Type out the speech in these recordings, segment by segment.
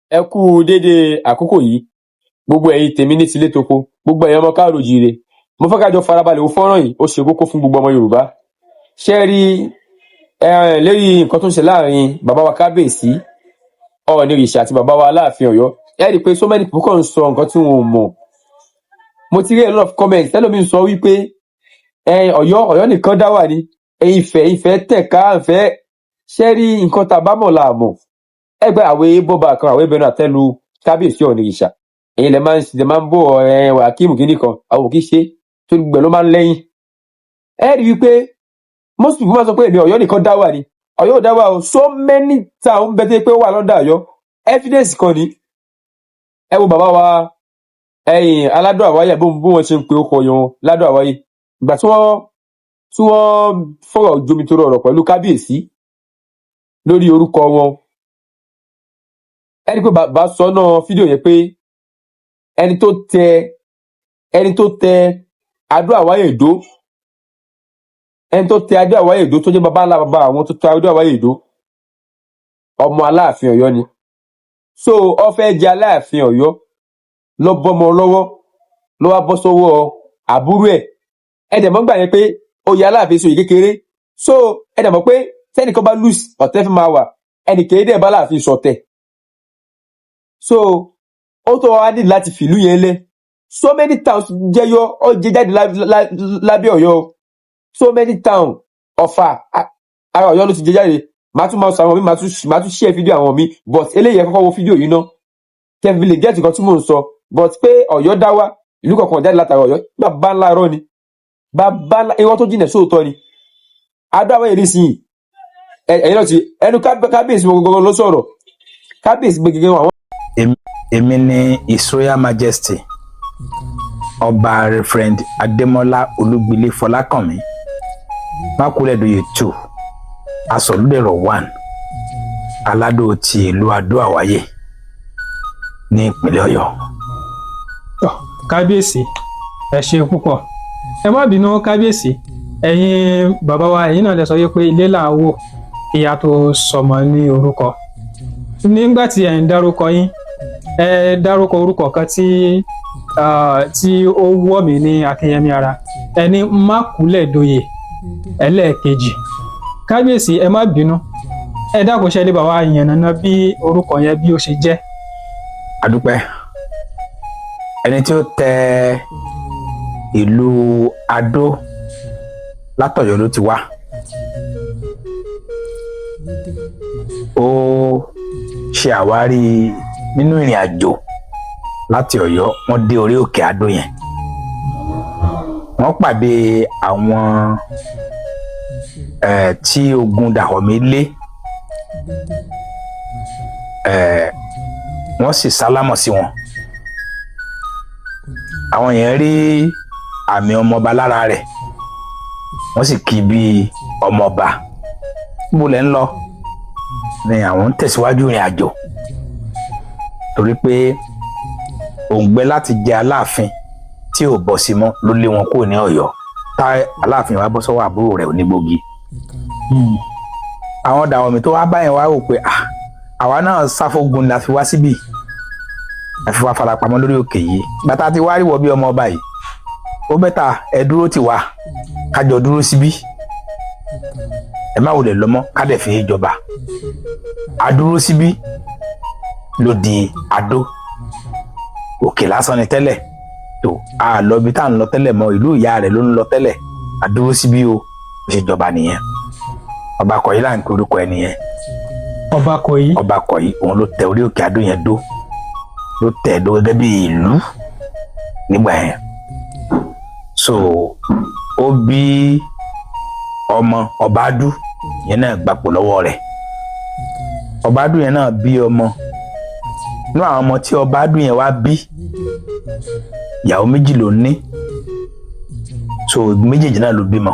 Ẹ kú dédé àkókò yìí, gbogbo ẹ̀yin tèmi ní tilé toko, gbogbo ẹ̀yin ọmọ káàárọ̀ oòjíire. Mo fẹ́ ká jọ farabalẹ̀ wo fọ́nrán yìí, ó ṣe kókó fún gbogbo ọmọ Yorùbá. Ṣé ẹ rí ẹ lérí nǹkan tó ń ṣe láàrin bàbá wa Kábíyèsí Ọọ̀nirìṣà àti bàbá wa Aláàfin Ọ̀yọ́? Ẹ rí i pé so many people kàn ń sọ nǹkan tí wọn ò mọ̀. Mo ti rí a lot of comments tẹ́lòmíì sọ wípé Ọ̀yọ́ nìkan dá wà ní Ifẹ̀, Ifẹ̀ tẹ̀ka Ifẹ̀. Ṣé rí nǹkan tá a bá mọ̀ là mọ̀. Ẹgbẹ́ àwẹ̀ bọ́ba kan àwẹ̀ bẹnu àtẹ́lu Kábíyèsí Ọọ̀nirìṣà, ẹ̀yin lẹ máa ń bọ̀ ẹ Hakeem kínní kan àwọn òkì ṣe tó gbẹ ló máa ń lẹ́yìn. Ẹ rí i wípé most people máa sọ pé èmi Ọ̀yọ́ nìkan dá wà ní. Ọ̀yọ́ ò dá wà o. So many town bẹ tẹ́ pé ó wà lọ́dà Ọ̀yọ́. Evidence kan ní, ẹ wo bàbá wa ẹ̀yìn Aládò Àwáyé, bó wọn ṣe ń pe orúkọ yẹn wọn Ládò Àwáyé, ìgbà tí wọ́n fọ̀rọ̀ jomitoro ọ̀rọ̀ pẹ̀lú kábíyèsí lórí orúkọ wọn, ẹ rí i pé bàbá sọ náà fídíò yẹn pé ẹni tó tẹ Adó Àwáyé Èdó, ẹni tó tẹ Adó Àwáyé Èdó, tó jẹ́ bàbá ńlá bàbá àwọn tó tẹ Adó Àwáyé Èdó, ọmọ Aláàfin Ọ̀yọ́ ni. So ó fẹ́ jẹ Aláàfin Ọ̀yọ́ lọ bọ́mọ lọ́wọ́, ló wá bọ́ sọ́wọ́ àbúrò ẹ̀. Ẹ dẹ̀ mọ́ gbà yẹn pé oyè Aláàfin sòyè kékeré. So ẹ dẹ̀ mọ̀ pé tẹ́nìkan bá lose, ọ̀tẹ̀ fi máa wà, ẹnì kéde dẹ̀ bá Aláàfin ṣọ̀tẹ̀. So ó tó wá ní láti fìlú yẹn lẹ̀. So many towns jẹyọ, ó jẹ jáde lábẹ́ Ọ̀yọ́ o. So many town, Ọ̀fà, ara Ọ̀yọ́ ló ti jẹ jáde. Màá tún máa sọ àwọn mi, màá tún share fídíò àwọn mi, but eléyìí, ẹ kọ́kọ́ wo fídíò yìí ná kẹ́ fi lè get nǹkan tí mò ń sọ. But pé Ọ̀yọ́ dá wá, ìlú kankan jáde látara Ọ̀yọ́, bàbá ńlá irọ́ ni, bàbá ńlá irọ́ tó jìnà sóòótọ́ ni. Adó Àwáyé nísìnyí, ẹ̀yin náà ti ẹnu kábíyèsí wọn gbogbo ló sọ̀rọ̀, kábíyèsí gbẹgẹgẹ wọn àwọn. Èmi ní His Royal Majesty Ọba Reverend Adémọ́lá Olúgbilé Fọlákànmí Mákúlẹ̀dóyè 2, Asọ̀lúdẹ̀rọ̀ 1, Aládò ti ìlú Adó Àwáyé ní ìpínlẹ̀ Ọ̀yọ́. Tọ́, kábíyèsí, ẹ ṣe púpọ̀. Ẹ má bínú, kábíyèsí. Ẹ̀yin bàbá wa, ẹ̀yin náà lè sọ wípé ilé là ń wò ìyá tó sọmọ ní orúkọ. Nígbà tí ẹ̀ ń dárúkọ yín, ẹ dárúkọ orúkọ kan tí ó wọ̀ mí ní akínyẹmí ara, ẹ ní Mákúlẹ̀dóyè ẹlẹ́ẹ̀kejì. Kábíyèsí, ẹ má bínú, ẹ dákun, ṣe lè bá wa yànnàná bí orúkọ yẹn bí ó ṣe jẹ́? Àdúpẹ́. Ẹni tí ó tẹ ìlú Adó, látọ̀yọ́ ló ti wá. Ó ṣe àwárí nínú ìrìn àjò láti Ọ̀yọ́, wọ́n dé orí òkè Adó yẹn, wọ́n pàdé àwọn tí ogun Dàhọ̀mí lé, wọ́n sì sálámọ̀ sí wọn. Àwọn yẹn rí àmì ọmọọba lára rẹ̀, wọ́n sì kí bí ọmọọba. Níbo lẹ́ ń lọ? Ni àwọn ń tẹ̀síwájú ìrìn àjò, torí pé òǹgbẹ láti jẹ Aláàfin tí ò bọ́ sí mọ́ ló lé wọn kúrò ní Ọ̀yọ́, tá Aláàfin wa bọ́ sọ́wọ́ àbúrò rẹ̀ Onígbògi. Àwọn Dàwọ̀mí tó wá báyẹn wá rò pé, ah, àwa náà sáfógun la fi wá síbí, la fi wá farapamọ́ lórí òkè yìí. Bàtà ti wá rí wọ bí ọmọ ọba yìí, ó better ẹ dúró tì wá, kájọ dúró síbí, ẹ má wulẹ̀ lọ́mọ́, ká dẹ̀ fi jọba. Adúró síbí ló di Adó. Òkè lásán ni tẹ́lẹ̀ tó a lọ ibi tá à ń lọ tẹ́lẹ̀ mọ́, ìlú ìyá rẹ̀ ló ń lọ tẹ́lẹ̀. Adúró síbí o, ó ṣe jọba nìyẹn. Ọba Kọ̀yí là ń pe orúkọ ẹ nìyẹn. Ọba Kọ̀yí. Ọba Kọ̀yí, òun ló tẹ orí òkè Adó yẹn dó, ló tẹ̀ dó gẹ́gẹ́ bí ìlú nígbà yẹn. So ó bí ọmọ, Ọbaadú yẹn náà gbapò lọ́wọ́ rẹ̀. Ọbaadú yẹn náà bí ọmọ. Nínú àwọn ọmọ tí Ọbaadú yẹn wá bí, ìyàwó méjì ló ní. So méjèèjì náà ló bímọ,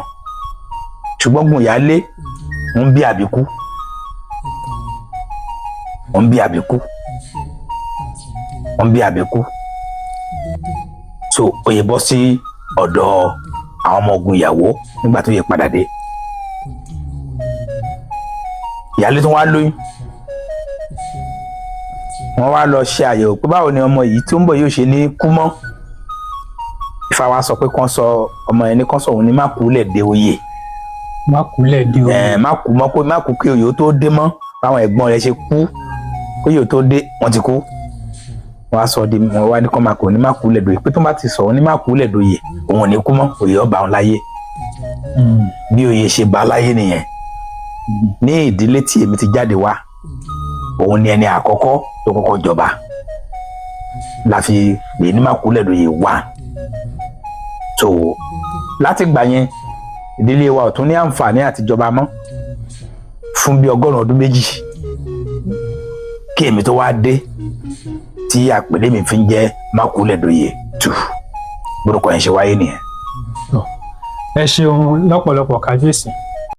ṣùgbọ́n gun ìyáálé ń bí àbíkú, ń bí àbíkú, ń bí àbíkú. So oyè bọ́ sí ọ̀dọ̀ àwọn ọmọ ogun ìyàwó. Nígbà tó yẹ padà dé, ìyáálé tó wá lóyún. Wọ́n wá lọ ṣe àyẹ̀wò pé báwo ni ọmọ yìí tó ń bọ̀ yóò ṣe ní kú mọ́. Ifá wa sọ pé kán sọ ọmọ yẹn ní kán sọ òun ní Mákúlẹ̀ dé oyè. Mákúlẹ̀ dé oyè. Ẹ̀ má kú mọ́, pé má kú kí oyè ó tó dé mọ́. Báwọn ẹ̀gbọ́n rẹ̀ ṣe kú kí oyè ó tó dé, wọ́n ti kú. Wọ́n á sọ di wọ́n wá ní kán máa kò ní Mákúlẹ̀ dóyè, pé tó bá ti sọ òun ní Mákúlẹ̀ dóyè, òun ò ní kú mọ́, oyè ọba òun láyé. Bí oyè ṣe bá láyé nìyẹn. Ní ìdílé tí èmi ti jáde wá, òun ni ẹni àkọ́kọ́ tó kọ́kọ́ jọba la fi pè ní Mákúlẹ̀ dóyè wá. Tó láti gbà yẹn, ìdílé wa ò tún ní àǹfààní àtijọba mọ́ fún bí 102 ọdún kí èmi tó wá dé, tí àpèlé mi fi ń jẹ́ Mákúlẹ̀ dóyè tù. Borúkọ yẹn ṣe wáyé nìyẹn. Ẹ ṣeun lọ́pọ̀lọpọ̀, kábíyèsí.